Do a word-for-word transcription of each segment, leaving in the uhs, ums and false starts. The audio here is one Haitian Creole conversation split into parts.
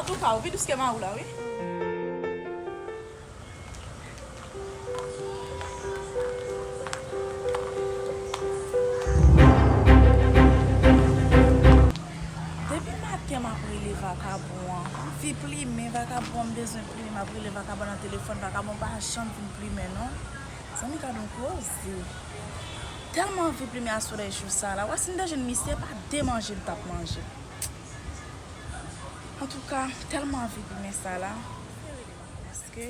Antouka, ou pi dous ke Marou la, wi. Depi maten m ap rele vakabon an. Anvi plimen vakabon an, m bezwen plimen, m ap rele vakabon nan telefòn, vakabon pa janm vin plimen non. Zanmi, gad yon koze. Tèlman anvi plimen a solèy jou sa la. Wè si m te jwenn misye, pa de manje m t ap manje. Antouka, tèlman anvi plimen sa la. Paske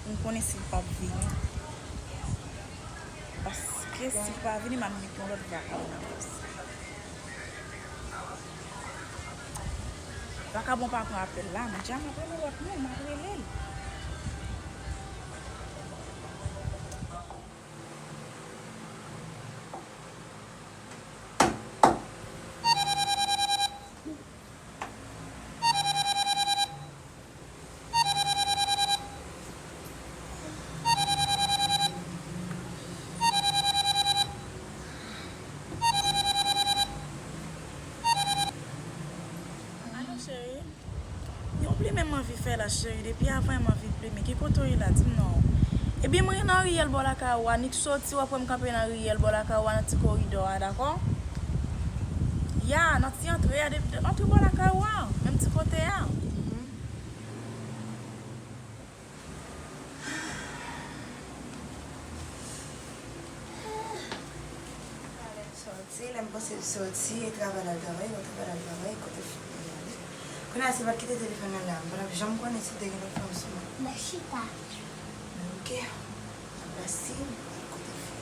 m konnen si l p ap vini. Paske si l pa vini, m ap met yon lòt vakabon nan plas. Vakabon pa pran apèl la, m di a m ap rele lòt moun, m ap rele l. Alo, cheri. Yon plimen m anvi fè la, cheri. Depi avan m anvi plimen. Ki kote w ye la? Di m non. Ebyen, mwen nan riyèl bò lakay ou a. Nik soti, w ap wè m kanpe nan riyèl bò lakay ou a, nan ti koridò a, dakò? Ya, nan ti antre a, de, de, antre bò lakay ou a, menm ti kote a. Mhm. Talè m soti, lè m panse l soti, e travay l al travay, lè w travay l al travay, kote fi m ale. Kounye a, si l pa t kite telefòn nan la, m pa t ap janm konnen si te gen lòt fanm sou mwen. Mwen chita. Men oke. Mwen pase, m al kote fi m.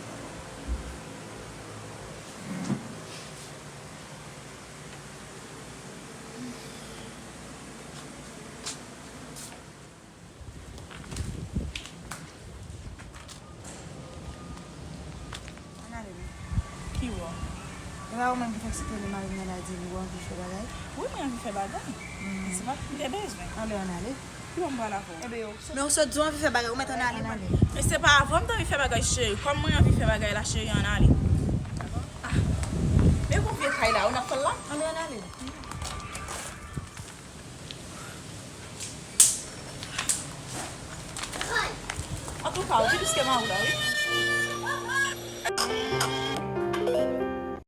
Ann ale, wi. Ki wè? E pa ou menm ki fèk site le mari m nan la di li ou anvi fè bagay? Wi, mwen anvi fè bagay. Mm. Se pa m te bezwen. Anben, ann ale. Ki wè m pral avè w? Enben, yo. Men ou sot di w anvi fè bagay, ou mèt ann ale. Ann ale. Men se pa avè w m te anvi fè bagay, cheri. Kòm mwen anvi fè bagay la, cheri, ann ale. Ah. Men gon vye kay la, ou n ap fè l la? Anben, ann ale. Antouka, ou pi dous ke Marou la, wi.